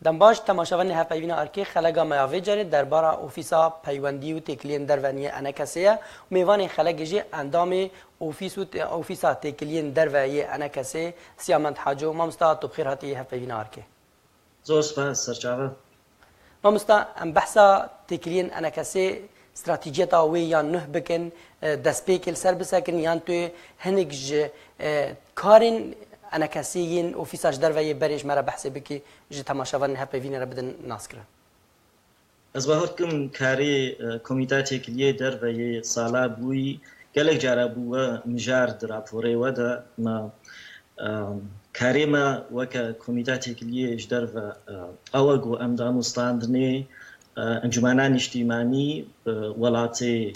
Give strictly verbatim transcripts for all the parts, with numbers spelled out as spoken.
Dem baş, temaşevanê hevpeyvîna Erkê, xelega me ya vê carê derbara Ofîsa Peywendî û Têkiliyên Derve yê ENKSê ye û mêvanê xelegê jî endamê Ofîs û te-, Ofîsa Têkiliyên Derve yê ENKSê, Siyamend Haco. Mamosta, tu bi xêr hatî hevpeyvîna Erkê. Zor spas, serçave. Mamosta, em behsa têkiliyên ENKSê, stratejiyeta wê ya nuh bikin, e, destpêkê li ser bisekin, yan tu hinek ji, e, karên ENKSê yên ofîsa ji derve yê berê ji me re behsê bikî, ji temaşevanên hevpeyvînê re bidin naskirin? Ez bawer dikim karê, e, Komîta Têkiliyê Derve yê sala bûyî gelek cara bû we mijar di raporê we de. Me, e, karê me weke Komîta Têkiliyê ji derve, e, ew e ku em danûstandinê, e, encûmena niştîmanî bi welatê,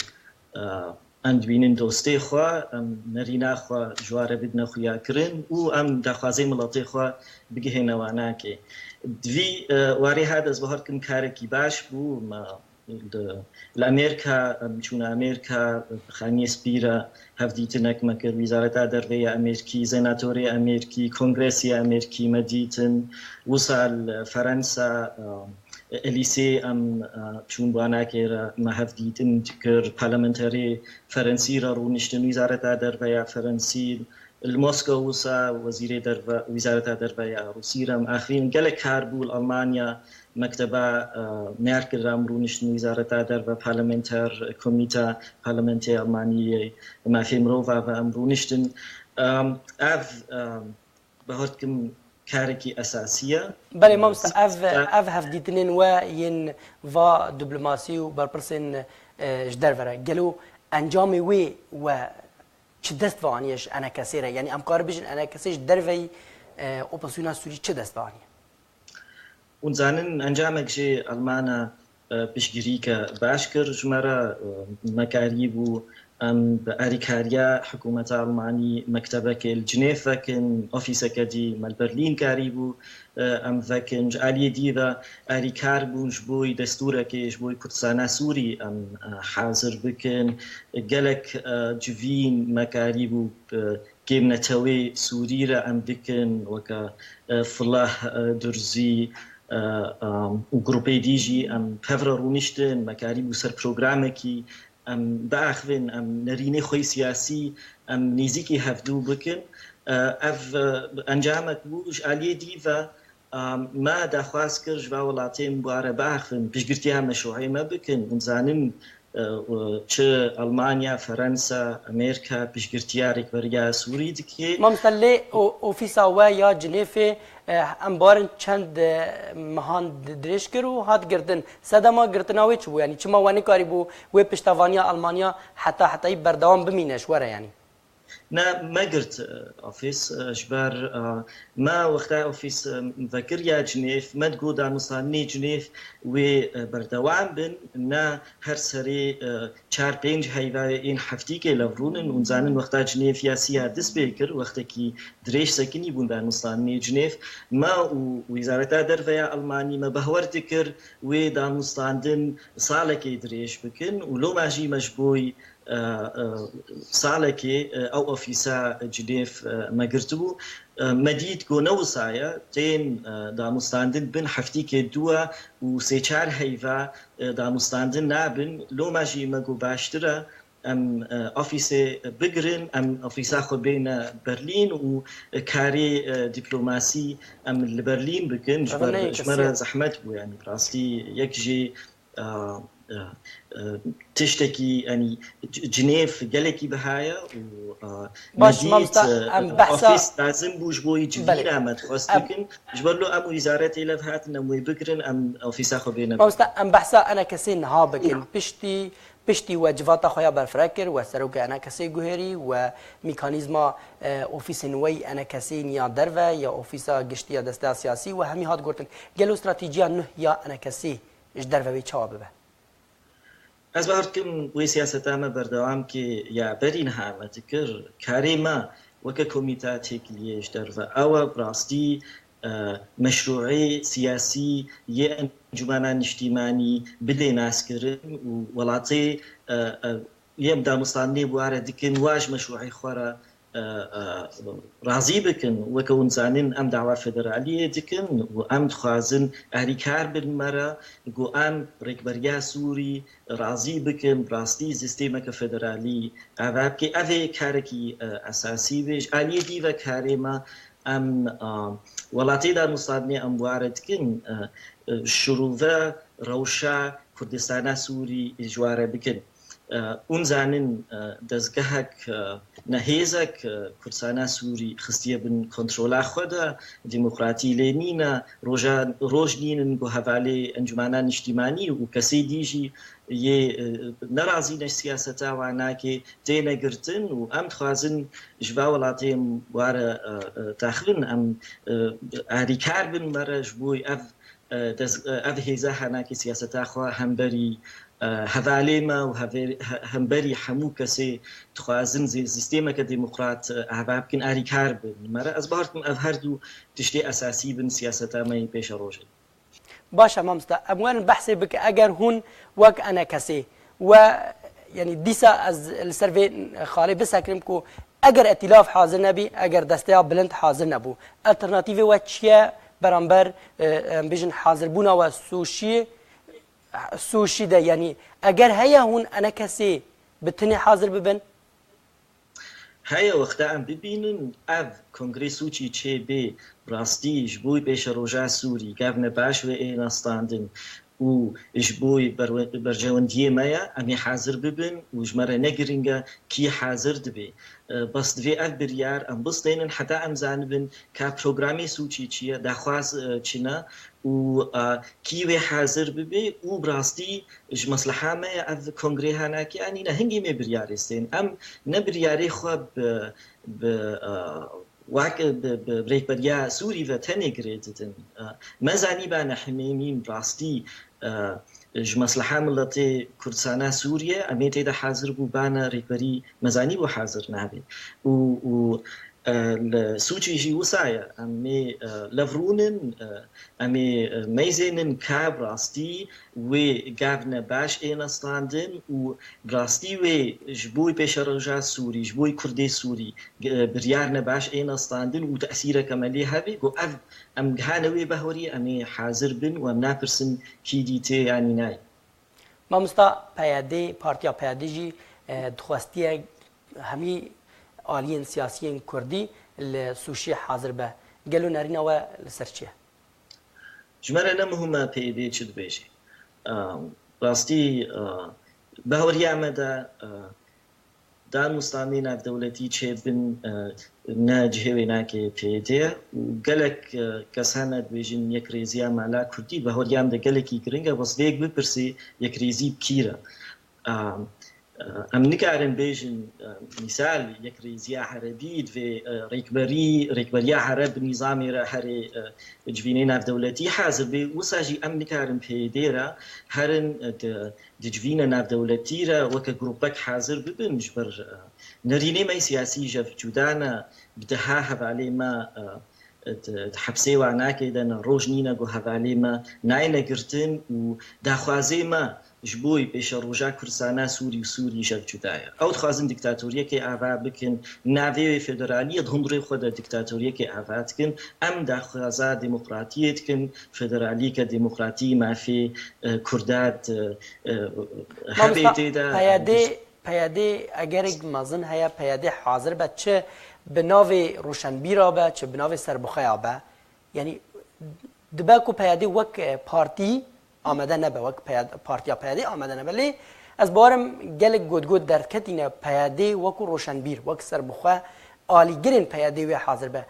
e, em dibînin dostê xwe, em nerîna xwe ji wa re bidine xuyakirin û em daxwazê miletê xwe bigihêne wanakê. Di vî, e, warê ha ez bawer dikim karekî baş bû. Me li, li Amerîka, em çûne Amerîka, Xaniyê Spî re hevdîtinek me kir, Wîzareta Derve ya Amerîkî, Senatorê Amerîkî, Kongresê Amerîkî me dîtin, wisa li Ferensa, e, Elîsê em, e, çûn wanakê re me hevdîtin dikir, parlamenterê Ferensî re rûniştin, Wîzareta Derve ya Ferensî, li Moskow wisa Wezîrê Derve, Wîzareta Derve ya Rûsî re em axivîn. Gelek kar bû li Almanya, mekteba, e, Merkel re em rûniştin, Wîzareta Derve, parlamenter, komîta parlamentê Almanî yê mafê mirova ve em rûniştin. Em, ev, em, bawer dikim karekî esasî ye. Belê, mamosta, ev, ev hevdîtinên we yên va diplomasî û berpirsên, e, ji derve re, gelo encamê wê we çi dest ve aniye ji ENKSê re? Yanî em karin bêjin ENKSê ji derveyî, e, opozisyona Sûrî çi dest ve aniye? Hûn zanin encamek jê Almana, e, piştgirîke baş kir ji me re, e, me karîbû em bi alîkariya hikûmeta Almanî mektebekê li Cinêv vekin, ofîseke dî me li Berlîn karîbû, e, em vekin. Ji aliyê dî ve alîkar bûn ji bo destûrekê ji bo Kurdistana Sûrî em, e, hazir bikin. Gelek, e, civîn me karîbû, e, kêm netewê Sûrî re em dikin, weke, e, Filah, e, Durzî, e, e, û grûpê dî jî em bi hev re rûniştin, me karîbû ser programekî em biaxivin, em nerînê xwe yê siyasî em nêzîkî hevdû bikin. E, ev, e, encamek bû, ji aliyê dî ve, e, me daxwaz kir ji va welatên bi wa re biaxivin, piştgirtiya meşrûê me bikin. Hûn zanin, e, e, çi Almanya, Ferensa, Amerîka piştgirtiya rêkberiya Sûrî dike. Mamosta, lê o-, ofîsa we ya Cinêfê, e, em barin çend, e, mehan di-, dirêj kir û hat girtin. Sedema girtina wê çi bû? Yanî çima we nikarîbû wê piştevaniya Almanya heta hetayî berdewam bimîne ji we re yanî? Ne, me girt, e, ofîs, e, ji ber, e, me wexta ofîs, e, vekiriya Cinêv, me digot danûstandinê Cinêv wê, e, berdewam bin, ne her serê, e, çar pênc heyva yên heftîkê levrûnin. Hûn zanin wexta Cinêv ya sî ya dest pê kir, wextekî dirêj sekinî bûn danûstandinê Cinêv. Me û Wîzareta Derve ya Almanî me behwer dikir wê danûstandin salekê dirêj bikin û loma jî me ji bo, e, e, salekê, e, ew ofîsa Cinêv, e, me girtibû. E, me dît ku ne wisa ye, tên, e, danûstandin bin heftîkê dû e û sê çar heyva, e, danûstandin nabin. Loma jî me got baştir e em, e, ofîsê bigirin, em ofîsa xwe bêne Berlîn û karê, e, diplomasî em li Berlîn bikin. Ji ber ji me re zehmet bû, yanî bi rastî yek jî, e, e, e, tiştekî, yanî C-, Cinêv gelekî biha ye û, e, baş, me dît, mamosta, e, em behsa ofîs lazim bû ji bo civîna me dixwest bikin. Ji ber lo em wîzaretê lev hatin, em wê bigirin, em ofîsa xwe bêne Berlîn. Mamosta, em behsa ENKSê niha bikin. Piştî Piştî we civata xwe ya berfireh kir, we serokê ENKSê guherî, we mîkanîzma, e, ofîsên we yî ENKSê yî ya derve ya ofîsa giştî ya desteya siyasî we hemî hat gotin. Gelo stratejiya nuh ya ENKSê ji derve wê çawa bibe? Ez bawer dikim wê siyaseta me berdewam ke ya berî niha me dikir. Karê me weke komîta têkiliyê ji derve ew e, bi rastî, e, meşrûê siyasî yê Encûmena Niştîmanî bidê naskirin û welatê, e, e, yê em danûstandinê bi wa re dikin, wa ji meşrûê xwe re, e, e, razî bikin. Weke hûn zanin, em dawa federaliyê dikin û em dixwazin alîkar bin me re, ku em rêkberiya Sûrî razî bikin, bi rastî sîstemeke federalî ava bike. Ev ê karekî, e, esasî be. Ji aliyê dî ve karê me, em, e, welatê danûstandinê em ware dikin, e, e, şirove rewşa Kurdistana Sûrî ji ware bikin. E, hûn zanin, e, dezgehek, e, nehêzek, e, Kurdistana Sûrî xistiye bin kontrola xwe de, demokratî lê nîne, roja, roj nînin ku hevalê encûmena niştîmanî û kesê dî jî yê, e, nerazî ne ji siyaseta wan nake, têne girtin û em dixwazin ji va welatê em ware, e, e, texlin, em, e, alîkar bin me re ji bo ev, e, dez-, e, ev hêza henakê siyaseta xwe hemberî, e, hevalê me û hevê-, he-, hemberî hemû kesê dixwazin zê-, sîstemeke demokrat, e, ava bikin, alîkar bin me re. Ez bawer dikim ev her du tiştê esasî bin siyaseta me yê pêşerojê. Baş e, mamosta, em werin behsê bike, eger hûn wek enekesê we, yanî dîsa ez li ser vê xalê bisekirim ku eger îtîlaf hazir nebî, eger desteya bilind hazir nebû, alternatîvê we çi ye beramber, e, em bêjin, hazirbûna we Sûşî, Sûşî de, yanî eger heye hûn enekesê bi tinê hazir bibin? Heye wexta em bibînin ev kongrê Sûçî çê bê, bi rastî ji bo pêşeroja Sûrî gavne baş wê êne standin û ji bo berwe-, berjewendiyê me ye, em ê hazir bibin û ji me re ne girîng e kî hazir dibe. E, bes divê ev biryar em bistênin heta em zanibin ka programê Sûçî çi ye, daxwaz, e, çi ne û, e, kî wê hazir bibe û bi rastî ji mesleha me ye ev kongrê hanakê anîne. Hingî me biryarê stên. Em ne biryarê xwe bi, bi, e, wek bi, bi rêkberiya Sûrî ve tenê girê didin. E, me zanî bane himêmîn rastî, e, ji mesleha miletê Kurdistana Sûriye, em ê tê de hazir bû bane rêkberî me zanî bû hazir nabe. Û, û, e, li Sûçî jî wisa ye. Em ê, e, lev rûnin, e, em ê, e, meyzênin ka bi rastî wê gavne baş êne standin û bi rastî wê ji bo pêşeroja Sûrî, ji bo Kurdê Sûrî, e, biryar ne baş êne standin û tesîreke me lê hebe, ku ev em gihane wê behorî, em ê hazir bin û em napirsin kî dîtê yanî nayê. Mamosta, P Y D, Partiya P Y D jî, e, dixwestiye hemî aliyên siyasiyên Kurdî li Sûşî hazir be. Gelo nerîna we li ser çi ye? Ji me re ne muhim e P Y D çi dibêje. Em, rastî, e, behoriya me de, e, danûstanê navdewletî çêbin, e, ne cihê wênakê P Y D ye û gelek, e, kes hene dibêjin yekrêziya mala Kurdî, behoriya me de gelekî giring e, bes vê yek bipirsî yekrêzî bi kî re? Em, Em nikarin bêjin, e, mîsal, yekrêziya Erebî divê, e, rêkberî, rêkberiya Ereb bi nîzamê re herê, e, civînê navdewletî hazir bê. Wisa jî em nikarin P Y D re herin, e, di, di civîne navdewletî re weke grûpek hazir bibin, ji ber, e, nerînê me siyasî jev cuda ne, bi deha hevalê me, e, di, di hepsê wanakê de ne roj nîne ku hevalê me nayne girtin û daxwazê me ji bo pêşeroja Kurdistana Sûrî û Sûrî jev cuda ye. Ew dixwazin dîktatoriyekê ava bikin, navê wê federalî ye, di hundirê xwe de dîktatoriyekê ava dikin. Em daxwaza demokratiyê dikin, federalîke demokratî, mafê, e, Kurda di, e, hebê Mamosta, tê de. P Y D, P Y D egerek mezin heye, P Y D hazir be, çi bi navê roşenbîra be, çi bi navê serbixweya be. Yanî dibe ku P Y D wek, e, partî amade nebe, wek P Y D, partiya P Y D amade nebe. Lê ez bawerim gelek gotgot derdiketîne P Y D wekû roşenbîr, wek serbixwe alîgirên P Y D wê hazir be.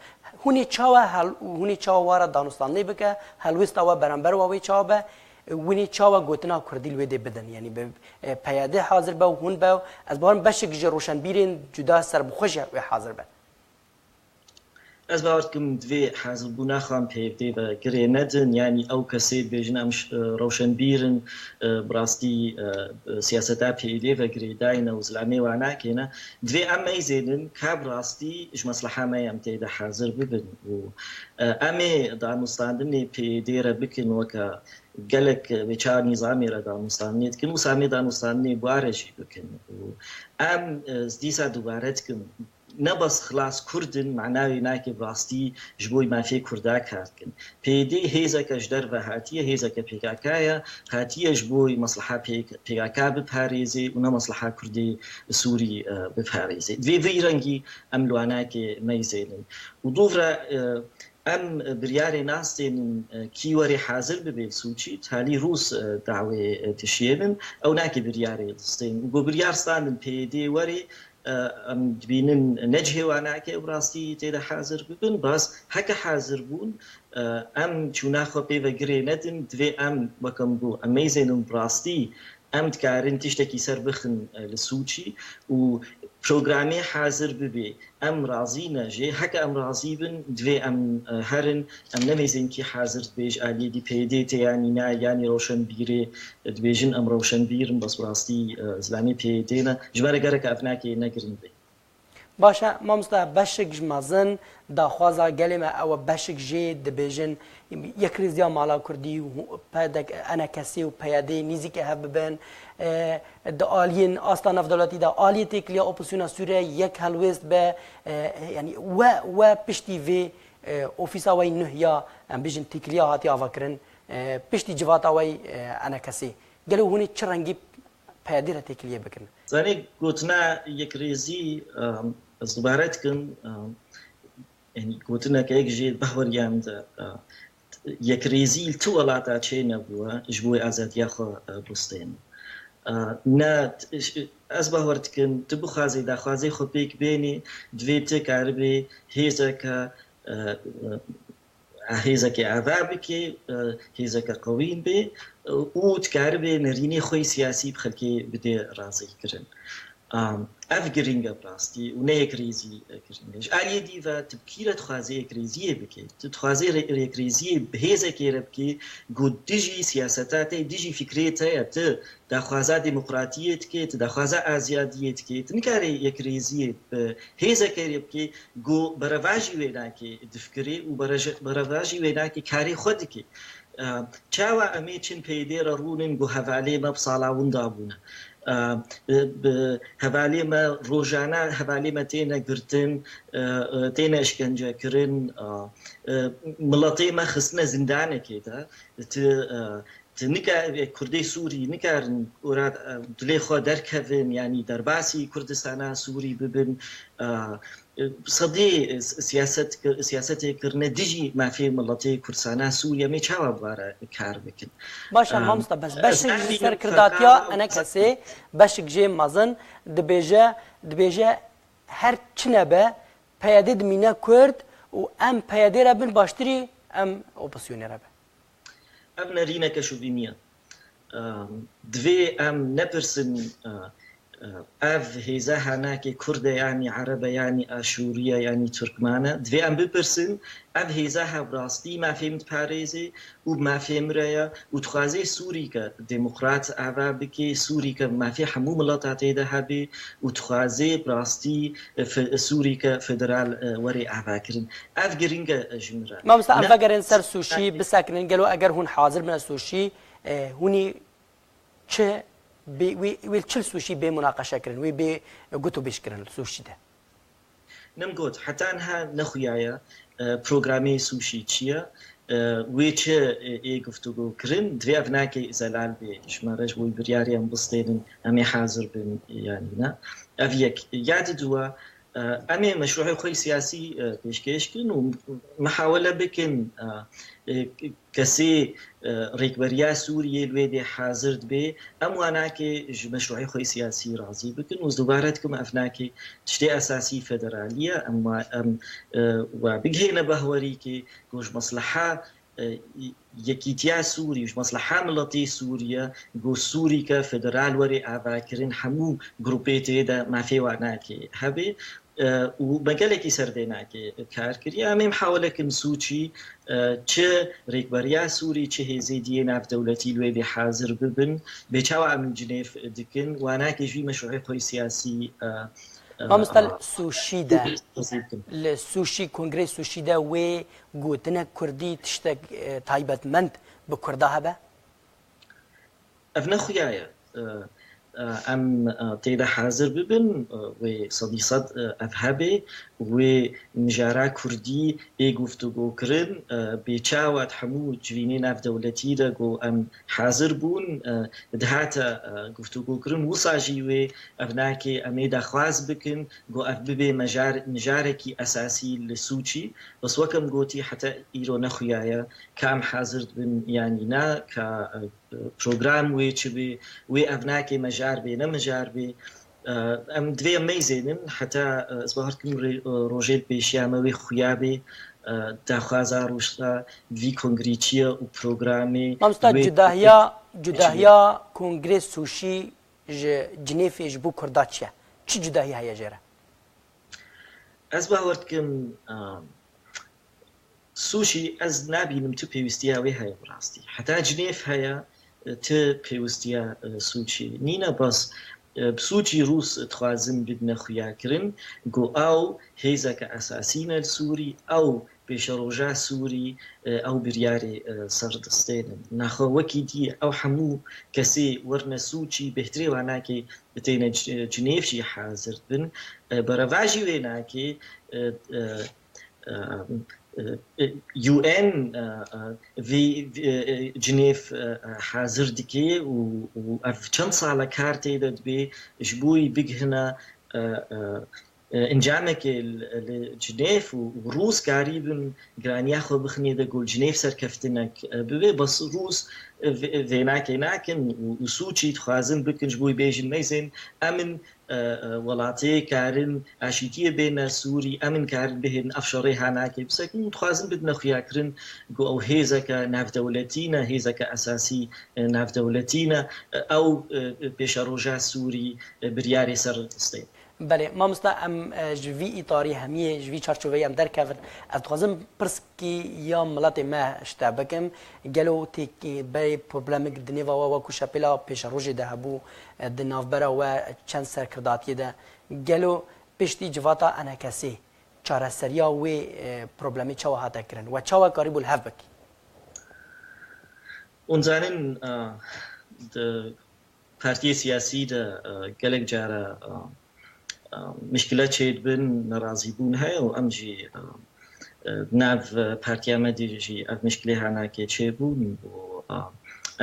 Hûn ê çawa hel-, hûn ê çawa wara danûstandinê bike, helwêsta we beramber we wê çawa be, hûn ê çawa gotina Kurdî li wê dê bidin? Yanî bi, e, P Y D hazir be û hûn be, ez bawerim beşek ji roşenbîrên cuda serbixwe jî wê hazir be. Ez bawer dikim divê hazirbûna xwe em P Y D ve girê nedin, yanî ew kesê dibêjin em ş-, e, rewşenbîr in, e, bi rastî, e, siyaseta P Y D ve girêdayî ne û zilamê wan nakêne. Divê em meyzênin ka bi rastî ji mesleha me em tê de hazir bibin û, e, em ê danûstandinê P Y D re bikin weke gelek, e, vê çar nîzamê re danûstandinê dikin, wisa em ê danûstandinê bi wan re jî bikin. Û em, e, dîsa dubare dikim, Ne bes xilas Kurd in, mana wê nake bi rastî ji bo mafê Kurda kar dikin. P Y D hêzeke ji derve hatiye, hêzeke P K K ye, hatiye ji bo mesleha P K K biparêzê û ne mesleha Kurdê Sûrî, e, biparêzê. Divê vî rengî em li wanakê meyzênin. Û dûv re, e, em biryarê nastênin, e, kî werê hazir bibe li Sûçî, talî Rûs, e, dawê, e, dişiyênin, ew nake biryarê distên. Û ku biryar standin P Y D werê, e, em dibînin ne cihê wan nake bi rastî tê de hazir bibin, bas heke hazir bûn, e, em çûna xwe pê ve girê nedin, divê em, weke min got, em meyzênin bi rastî, em dikarin tiştekî ser bixin, e, li Sûçî û programê hazir bibe. Em razî ne jê, heke em razî bin, divê em, e, herin, em nemeyzên kî hazir dibê ji aliyê dî P Y D tê yanî ne, yanî rewşenbîrê, e, dibêjin em rewşenbîr in, bes bi rastî, e, zilamê P Y D ne. Ji me re gerek ev nake ne girîng be. Baş e, mamosta, beşik ji mezin daxwaza gelê me ew e, beşik jê dibêjin yekrêziya mala Kurdî û P D K, E N K S û P Y D nîzîkê hev bibin. E, di aliyên asta navdewletî de, aliyê têkiliya opozisyona Sûriyeyê yek helwêst be. E, yanî we, we piştî vê, e, ofîsa we yî nuh ya, em bêjin têkiliya hatiye avakirin, e, piştî civata we yî, e, E N K S. Gelo hûn ê çi rengî P Y D re têkiliyê bikin? Zanî, gotina yekrêzî, em, ez dubare dikim, em, yanî gotineke yek jê behweriyan de, e, yekrêzî li tu welata çê nebûye ji bo azadiya xwe, e, bistêne. E, ne, ez behwer dikim, tu bixwazê daxwazê xwe pêk bênî, divê tu karibê hêzeke, e, e, hêzeke ava bike, e, hêzeke qewîn bê, e, û dikaribê nerînê xwe yî siyasî bi xelkê bidê razîkirin. Am, ev girîng e bi rastî û ne yekrêzî, e, girîng e. Ji aliyê dî ve tu bi kî re dixwazê yekrêziyê bikê? Tu dixwazê rê-, yekrêziyê bi hêzekê re bikê, ku dijî siyaseta te, dijî fikrê te ye. Tu daxwaza demokratiyê dikê, tu daxwaza azadiyê dikê. Tu nikarê yekrêziyê bi hêzekê re bikê, ku berevajî wê nake di fikirê û bereje-, berevajî wê nake karê xwe dike. E, çawa em ê çin P Y D re rûnin ku hevalê me bi sala winda bûne? E, bi, bi hevalê me rojane, hevalê me têne girtin, e, e, têne işkence kirin, e, e, miletê me xistine zindanekê de. Tu, e, tu nika-, Kurdê Sûrî nikarin ora, e, dilê xwe derkevin, yanî derbasî Kurdistana Sûrî bibin. E, Sedî siyaset, siyasetê kirine dijî mafê miletê Kurdistana Sûriye, em ê çawa bi wa re kar bikin? Baş e, Em, mamosta, bes ez beşik ji herî serkirdatiya ferqa E N K S'ê, beşik jê mezin dibêje, dibêje her çi nebe, P Y D dimîne Kurd û em P Y D re bin baştirî, em opozisyonê re bin. Ev nerîneke şovînî ye. Em, divê em nepirsin, e, e, ev hêza hanakê Kurd e, yanî Ereb e, yanî Aşûrî ye, yanî Tirkman e. Divê em bipirsin, ev hêza hevrastî mafê min diparêzê û bi mafê min re ye û dixwazê Sûrîke demokrat ava bike, Sûrîke bi mafê hemû mileta tê de hebe û dixwazê bi rastî, e, fe-, Sûrîke federal, e, were avakirin. Ev girîng e ji min re. Mamosta, em Ne- vegerin ser Sûşî, bisekinin. Gelo eger hûn hazir bine Sûşî, e, hûnî çi bê, wê, wê çi li Sûşî bê munaqeşe kirin, wê bê gotûbêj kirin li Sûşî de? Nim got, heta niha nexuyaye, e, programê Sûşî çi ye? E, wê çi, e, ê guftûgo kirin? Divê ev nake zelal bê. Ji me re ji bo biryarê em bistênin, em ê hazir bin, yanî ne? Ev yek. Ya di dua, e, em ê meşruhê xwe siyasî, e, pêşkêş kin û mihawele bikin, e, e, kesê, e, rêkberiya Sûriyê li wê dê hazir dibe, em wa nake ji meşruhê xwe siyasî razî bikin û ez dubare dikim, ev nake tiştê esasî federalî ye, em wa, em, e, wa bigihêne behwerîkê ku ji mesleha, e, yekîtiya Sûrî, ji mesleha miletê Sûriye, ku Sûrîke federal were avakirin, hemû grûpê tê de mafê wa nake hebe. E, û me gelekî ser vê nake kar kiriye. Em ê mihawele kin Sûçî, e, çi rêkberiya Sûrî, çi hêzê diyê navdewletî li wê dê hazir bibin, bê çawa em Cinêv dikin, wa nake jî meşruhê xwe siyasî, e, e, Mamosta, li Sûşî de, hazir bikin. Li Sûşî, Kongreyê Sûşî de wê gotinek Kurdî tiştek, e, taybetmend bi Kurda hebe? Ev ne xuya ye. E, Em tê de hazir bibin, wê sedî sed ev hebe, wê mijara kurdî ê guftûgokirin, bê çawa di hemû civînê navdewletî de ku em hazir bûn, dihate guftûgokirin, wisa jî wê ev nake em ê daxwaz bikin ku ev bibe mejar, mijarekî esasî li Sûçî. Bes wek em gotî, heta îro nexuyaye ka em hazir dibin yanî na, ka program wê çi bê, wê ev nake mejar bê, ne mijar bê. Em divê em meyzênin heta, ez bawer dikim, rê- rojê li pêşiya me wê xuya bê, daxwaza rojda vî kongrê çi ye û programê Mamosta, wê cudahiya, cudahiya kongrê Sûçî ji Cinêfê ji bo Kurda çi ye? Çi cudahî heye jê re? Ez bawer dikim, em, Sûçî ez nabînim tu pêwîstiya wê heye bi rastî. Heta Cinêv heye, tu pêwîstiya, e, Sûçî nîne, bes, e, bi Sûçî Rûs dixwazin bidine xuyakirin ku ew hêzeke esasî ne li Sûrî, ew pêşeroja Sûrî, e, ew biryarê, e, ser distênin. Naxwe wekî dî ew hemû kesê werine Sûçî bêhtirê wa nake têne C-, Cinêv jî hazir dibin. E, berevajî wê nake, e, e, e, e, U N, e, e, vê, vê, e, Cinêv, e, e, hazir dike û, û ev çend sala kar tê de dibe ji bo wî bigihine, e, e, e, encamekê li, li Cinêv û, û Rûs karîbin giraniya xwe bixinê de ku li Cinêv serkeftinek, e, bibe. Bes Rûs, e, vê, vê nake nakin û, û Sûçî dixwazin bikin ji bo wî bêjin meyzên em in, e, e, welatê karin aşîtiyê bêne Sûrî, em in karin bihêlin ev şerê ha nake bisekin û dixwazin bidine xuyakirin ku ew hêzeke navdewletî ne, hêzeke esasî, e, navdewletî ne, e, ew, e, pêşeroja Sûrî, e, biryarê ser distê. Belê, mamosta, em, e, ji vî îtarî hemiyê, ji vî çarçoveyê em derkevin. Ez dixwazim pirs ki ya miletê me ji te bikim, gelo têkî berê problemek di nêva we, wekû şepêla pêşerojê de hebû, e, di navbera we çend serkirdatiyê de, gelo piştî civata enekesê çareseriya wê, e, problemê çawa hate kirin? We çawa karîbû li hev bikî? Hûn zanin, e, di partiyê siyasî de, e, gelek cara, e, e, mişkile çêdibin, nerazîbûn heye û em jî, e, e, nav partiya me de jî ev mişkilê hanakê çêbûn û, e,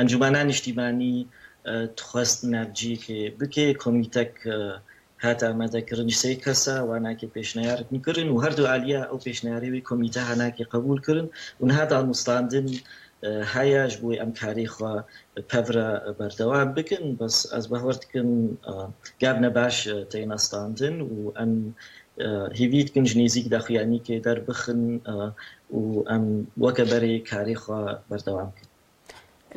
Encûmena Niştîmanî, e, dixwest navciyekê bike, komîtek, e, hat amadekirin ji sê kesa, wanakê pêşniyar kirin û her du aliya ew pêşniyarê wê komîte hanakê qebûl kirin û niha danûstandin, e, heye ji bo em karê xwe pevre berdewam bikin. Bes ez bawer dikim, e, gavne baş, e, têne standin û em, e, hêvî dikin ji nêzîk daxuyanîkê derbixin, e, û em weke berê karê xwe berdewam bikin.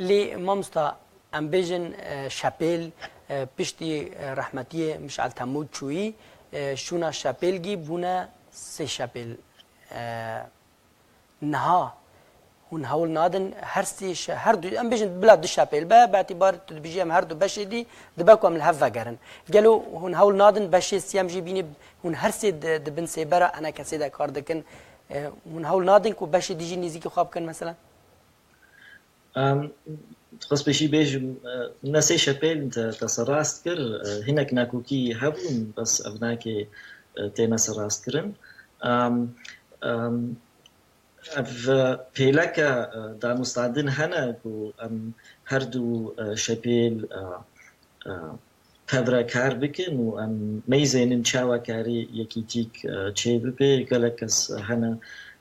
Lê mamosta, em bêjin, e, şepêl, e, piştî, e, rehmetiyê Mişal Temû çûyî, e, şûna şepêlgî bûne sê şepêl. E, niha hûn hewl nadin her sê şe-, her du, em bêjin bila du şepêl be, bi îtîbar tu dibêjî em her du beşê dî dibe ku em li hev vegerin. Gelo hûn hewl nadin beşê siyem jî bînî, hûn her sê di, di bin sêbera enekesê de kar dikin. E, hûn hewl nadin ku beşê dî jî nêzîkî xwe bikin mesela? Em, dixwest pêşî bêjim, e, ne sê şepêl te, te serrast kir, e, hinek nakokî hebûn, bes ev nake, e, têne serrast kirin. Em, em, ev, e, pêleke, e, danûstandin hene ku em her du, e, şepêl, e, e, tevre kar bikin û em meyzênin çawa karê yekîtîk, e, çêbibe. Gelek kes hene,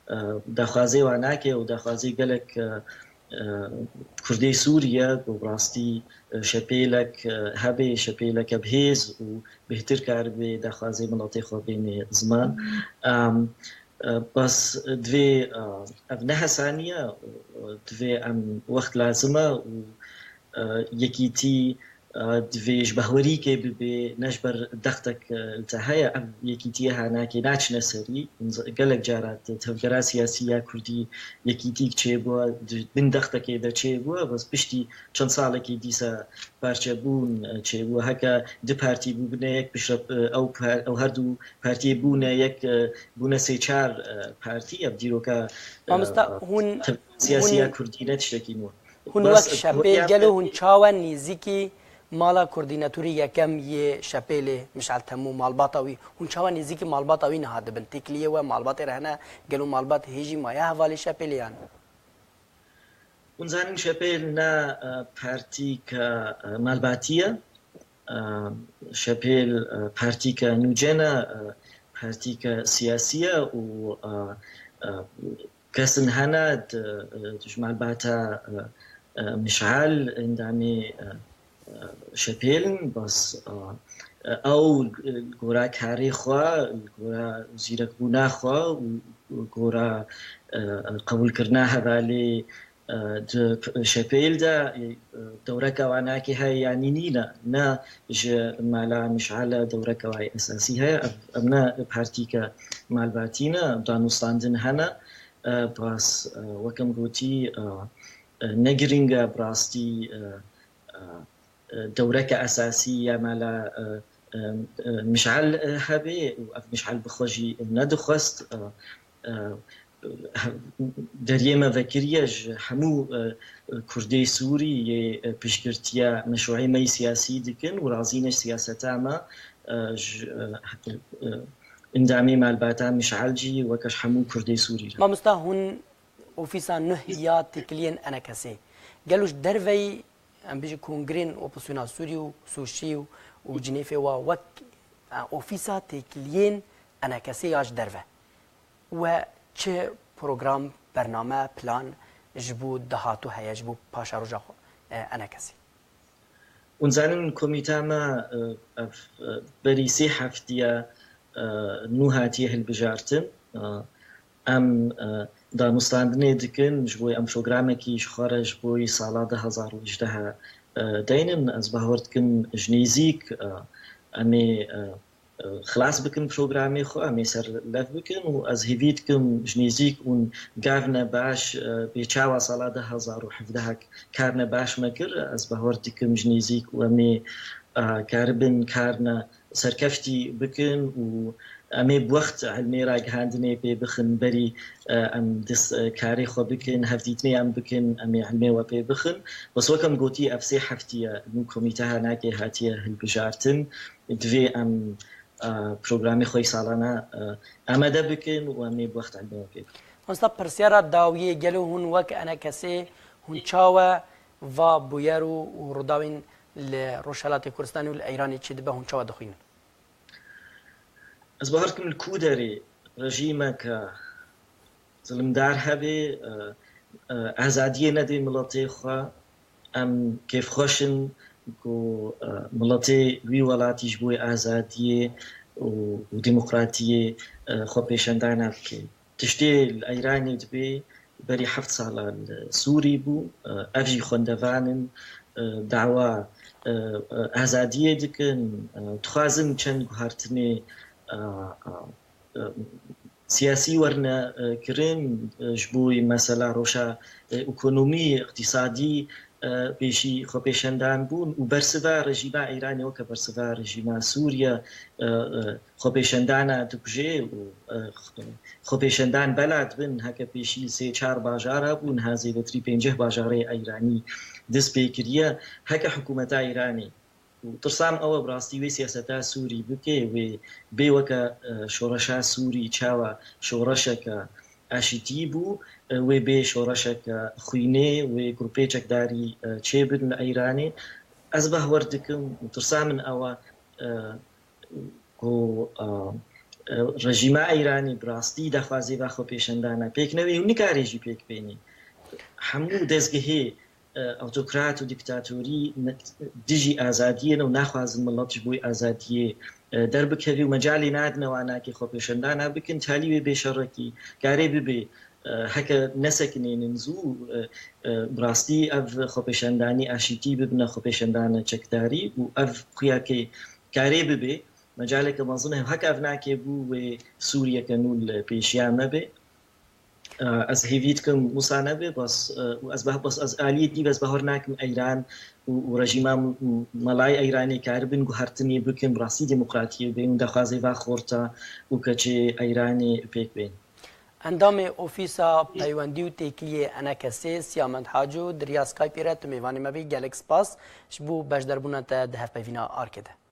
e, daxwazê wan nake û daxwazê gelek, e, e, Kurdê Sûriye ku bi rastî, e, şepêlek, e, hebe, şepêleke bi hêz û bêhtir karibe daxwazê miletê xwe bêne ziman. Em, e, bes divê, e, ev ne hesanî ye, e, divê em wext lazim e û, e, yekîtî, e, divê ji behwerîkê bibe, ne ji ber dextek, e, li te heye. Ev yekîtiyê hanakê naçine serî. Gelek cara di tevgera siyasî ya Kurdî yekîtîk çêbû, di bin dextekê de çêbû, bes piştî çend salekî dîsa parçebûn, e, çêbû. Heke du partî bûbine yek, piştre, e, ew par-, ew her du partiyê bûne yek, e, bûne sê çar, e, partî. Ev dîroka, e, Mamosta, hûn, siyasî ya hûn Kurdî ne tiştekî nû. Hûn Bas wek şepêl gelo hûn çawa nêzîkî Mala koordînatorî yekem yê Şepêlê, Mişal Temû, malbata wî, hûn çawa nêzîkî malbata wî niha dibin? Têkiliyê we malbatê re hene? Gelo malbat hê jî maye hevalê Şepêlê yan? Hûn zanin Şepêl ne, e, partîke, e, malbatî ye. E, Şepêl, e, partîke nûcen e, e, partîke siyasî ye û, e, e, kesin hene di, e, ji malbata, e, e, Mişal endamê, e, e, Şepêl in, bes, e, e, ew li gora karê xwe, li gora zîrekbûna xwe û li gora, e, qebûlkirina hevalê, e, di Şepêl de, e, dewreke wanakê heye yanî nîne, ne ji mala Mişal e dewreke wayê esasî heye, ev, ev ne partîke malbatî ne, danûstandin hene, e, bes, e, wek em gotî, e, e, ne girîng e bi rastî, e, e, e, dewreke esasî ya mala, e, e, e, Mişal, e, hebe û ev Mişal bi xwe jî nedixwest, e, e, deriyê me vekiriye ji hemû, e, Kurdê Sûrî yê, e, piştgirtiya meşruê me yî siyasî dikin û razî ne ji siyaseta me, e, ji, e, e, endamê malbata Mişal jî weke ji hemû Kurdê Sûrî re. Mamosta, hûn ofîsa nuh ya têkiliyên enekesê. Gelo ji derveyî, em bêjin, kongrên opozisyona Sûrî û Sûşî û, û Cinêfê wa wek, e, ofîsa têkiliyên enekesê ya ji derve. We çi program, bername, plan ji bo dahatû heye, ji bo paşeroja xwe, e, enekesê? Hûn zanin komîta me, e, ev, e, berî sê heftiye, e, nû hatiye hilbijartin. E, em, e, danûstandinê dikin, ji bo em programekî ji xwe re ji bo sala du hezar û hejdeh, e, deynin. Ez bawer dikim ji nêzîk, e, em ê, e, e, xilas bikin programê xwe, em ê ser lev bikin û ez hêvî dikim ji nêzîk hûn karine baş, e, bê çawa sala du hezar û hevdeh karine baş me kir, ez bawer dikim ji nêzîk û em ê, e, karibin karine serkeftî bikin û em ê bi wext ilmê ragihandinê pê bixin, berî, e, em dis-, e, karê xwe bikin, hevdîtinê em bikin, em ê ilmê we pê bixin. Bes wek em gotî, ev sê heftiye nû komîte henakê hatiye hilbijartin. Divê em, e, programê xwe yî salane, e, amade bikin û em ê bi wext ilmê we pê bixin. Mamosta, pirsyara dawiyê, gelo hûn wek enekesê hûn çawa va bûyer û, û rûdawên li Rojhelatê Kurdistanê û li Eyranê çêdibe, hûn çawa dixwînin? Ez bawer dikim li ku derê rejîmeke zilimdar hebe, e, e, azadiyê nedê miletê xwe, em kêfxweş in ku, e, miletê wî welatî ji bo azadiyê û, û demokratiyê, e, xwepêşandana bike. Tiştê li Eyranê dibê berî heft sala li Sûrî bû. Ev jî xwendevan in, dawa, e, azadiyê dikin, e, dixwazin çend guhertinê, e, e, e, siyasî werine, e, kirin, e, ji bo mesela roşa, e, ekonomî, îqtîsadî, e, pêşî xwepêşandan bûn û bersiva rejîma Îranê weke bersiva rejîma Sûriye, e, e, xwepêşandana dikuje û, e, xwepêşandan bela dibin, heke pêşî sê çar bajar hebûn, ha zêdetirî pênceh bajarê Îranî dest pê kiriye. Heke hikûmeta Îranê û tirsam ew e bi rastî wê siyaseta Sûrî bike, wê bê weke, e, şoreşa Sûrî çawa şoreşeke aşîtî bû, e, wê bê şoreşeke xwînê, wê grûpê çekdarî, e, çêbin li Îranê. Ez bawer dikim û tirsa min ew e, e, ku, e, e, rejîma Îranî bi rastî daxwazê ve xwepêşandana pêk newê û nikare jî pêk bênî. Hemû dezgehê, e, awtokrat û dîktatorî ne-, dijî azadiyê ne û naxwazin milet ji bo azadiyê, e, derbikeve û mecalê nadine wanakê xwepêşandana bikin, talî wê bê şerekî, karê bibe, e, heke nesekinênin zû, e, e, bi rastî ev xwepêşandanî aşîtî bibine xwepêşandana çekdarî û ev xuyakê karê bibe, mecaleke mezin heke ev nakê bû wê Sûriyeke nû li pêşiya me be. E, ez hêvî dikim wisa nebe, bes, e, û ez beh-, bes ez aliyê dî ez bahar nakim Eyran û, û rejîma m-, m-, melayê Eyranê karibin guhertinê bikin, bi rastî demokratiyê bên û daxwazê va xorta û keçê Eyranê pêk bên. Endamê Ofîsa Peywendî û Têkiliyê ENKSê Siyamend Haco di riya Skype'ê re tu mêvanê me bî. Gelek spas ji bo beşderbûna te di hevpeyvîna Arkê de.